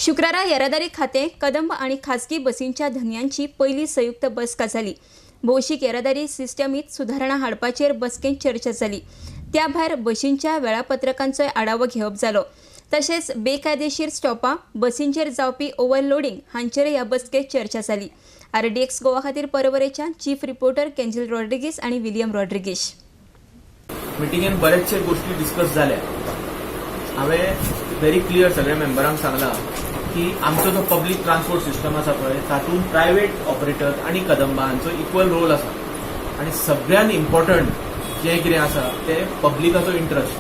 शुक्रारा येरादारी खातें, कदंब आनी खाजगी बसींच्या धनयांची पयली संयुक्त बसका जाली. भौशीक येरादारी सिस्टमीत सुदारणा हाडपाचेर बसकेंत चर्चा जाली. त्या भायर बशींच्या वेळापत्रकांचोय आढावो घेवप जालो. तशेंच बेकायदेशीर स्टॉपां, बसींचेर जावपी ओव्हरलोडींग हांचेरय ह्या बसकेंत चर्चा जाली. आरडीएक्स गोवा खातीर परवरेच्यान चीफ रिपोर्टर केंजल रॉड्रिगीस आनी विलियम रॉड्रिगीश. मिटिंगेन बरेचशे गोश्टी डिस्कस जाल्या. हांवें व्हेरी क्लियर सगळ्या मेंबरांक सांगलां की आमचो जो पब्लीक ट्रान्सपोर्ट सिस्टम आसा पळय, तातूंत प्रायवेट ऑपरेटर आनी कदंबा हांचो इक्वल रोल आसा आनी सगळ्यात इम्पॉर्टंट जें कितें आसा तें पब्लिकाचो इंट्रस्ट.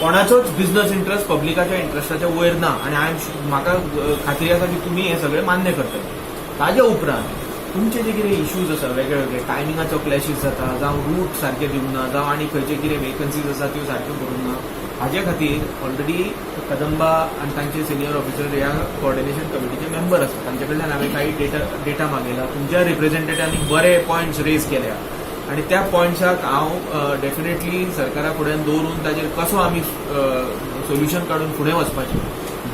कोणाचोच बिझनस इंट्रस्ट पब्लिकाच्या इंट्रस्टाच्या वयर ना आनी I am म्हाका खात्री आसा की तुमी हें सगळें मान्य करतले. ताज्या उपरांत तुमचे जे कितें इश्यूज आसा, वेगळे वेगळे टायमिंगाचो क्लॅशीस जाता, जावं रूट सारके दिवंक ना, जावं आनी खंयचे कितें वेकन्सीज आसा त्यो सारक्यो करूंक ना, हाजे खातीर ऑलरेडी कदंबा आनी तांचे सिनियर ऑफिसर ह्या कॉर्डिनेशन कमिटीचे मेंबर आसा. तांचे कडल्यान हांवें काही डेटा मागयला. तुमच्या रिप्रेझेंटेटिवांनी बरे पॉयंट्स रेज केल्या आनी त्या पॉयंट्साक हांव डेफिनेटली सरकारा फुड्यान दवरून ताजेर कसो आमी सोल्युशन काडून फुडें वचपाचें,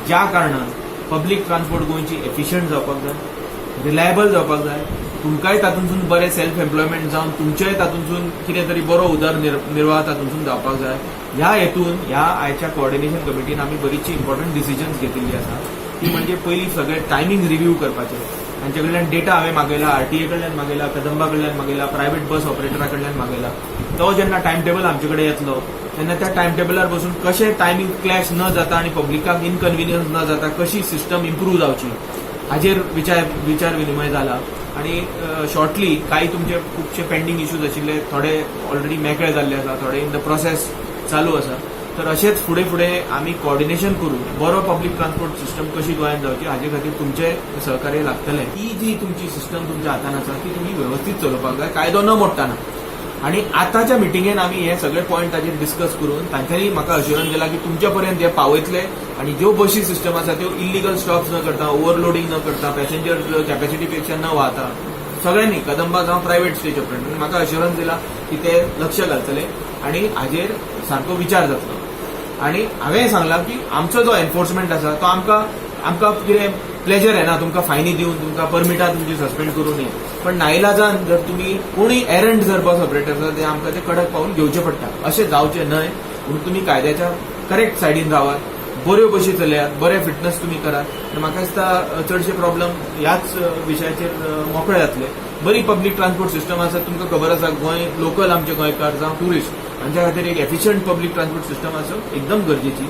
ज्या कारणान पब्लीक ट्रान्सपोर्ट गोंयची एफिशियंट जावपाक जाय, रिलायबल जावपाक जाय, तुमकांय तातूंतसून बरें सेल्फ एम्प्लॉयमेंट जावन तुमचेय तातूंतसून कितें तरी बरो उदर निर्वाह तातूंतसून जावपाक जाय. ह्या हेतून ह्या आयच्या कॉर्डिनेशन कमिटीन आमी बरीचशी इम्पॉर्टंट डिसिजन्स घेतिल्ली आसा. ती म्हणजे पयलीं सगळे टायमींग रिव्यू करपाचे. तांचे कडल्यान डेटा हांवें मागयला, आरटीए कडल्यान मागयला, कदंबा कडल्यान मागयला, प्रायव्हेट बस ऑपरेटरा कडल्यान मागयला. तो जेन्ना टायम टेबल आमचे कडेन येतलो तेन्ना त्या टायम टेबलार बसून कशें टायमींग क्लॅश न जाता आनी पब्लिकाक इनकन्विनियन्स न जाता कशी सिस्टम इम्प्रूव जावची हाजेर विचार विनिमय जाला. आनी शॉर्टली काही तुमचे खुबशे पेंडींग इश्यूज आशिल्ले, थोडे ऑलरेडी मेकळे जाल्ले आसा, थोडे इन the process चालू आसा. तर अशेंच फुडें फुडें आमी कॉर्डिनेशन करून बरो पब्लीक ट्रान्सपोर्ट सिस्टम कशी गोंयांत जावची हाजे खातीर तुमचें सहकार्य लागतलें. ही जी तुमची सिस्टम तुमच्या हातान आसा ती तुमी वेवस्थीत चलोवपाक जाय, कायदो न मोडटाना. आनी आतांच्या मिटिंगेन आमी हे सगळे पॉयंट ताजेर डिस्कस करून तांच्यांनी म्हाका अश्युरन्स दिला की तुमच्या पर्यंत हे पावयतले आनी ज्यो बशी सिस्टम आसा त्यो इलिगल स्टॉप्स न करता, ओव्हरलोडींग न करता, पॅसेंजर कॅपॅसिटी पेक्षा न वाहता, सगळ्यांनी, कदंबा जावं प्रायव्हेट स्टेज ऑपरेटर, म्हाका अश्युरन्स दिला की ते लक्ष घालतले आनी हाजेर सारको विचार जातलो. आनी हांवें सांगलां की आमचो जो एनफोर्समेंट आसा तो आमकां कितें प्लेजर येना तुमकां फायनी दिवन, तुमकां परमिटां तुमची सस्पेंड करून हे, पण नाईलाजान जर तुमी कोणी एरंट जर बस ऑपरेटर आसा ते आमकां ते कडक पावल घेवचें पडटा. अशें जावचें न्हय म्हणून तुमी कायद्याच्या करेक्ट सायडीन रावात, बऱ्यो बशी चलयात, बरे फिटनस तुमी करात आनी म्हाका दिसता चडशे प्रॉब्लम ह्याच विशयाचेर मोकळे जातले. बरी पब्लीक ट्रान्सपोर्ट सिस्टम आसा. तुमकां खबर आसा, गोंय लोकल आमचे गोंयकार जावं ट्युरिस्ट हांच्या खातीर एक एफिशियंट पब्लीक ट्रान्सपोर्ट सिस्टम आसप एकदम गरजेची.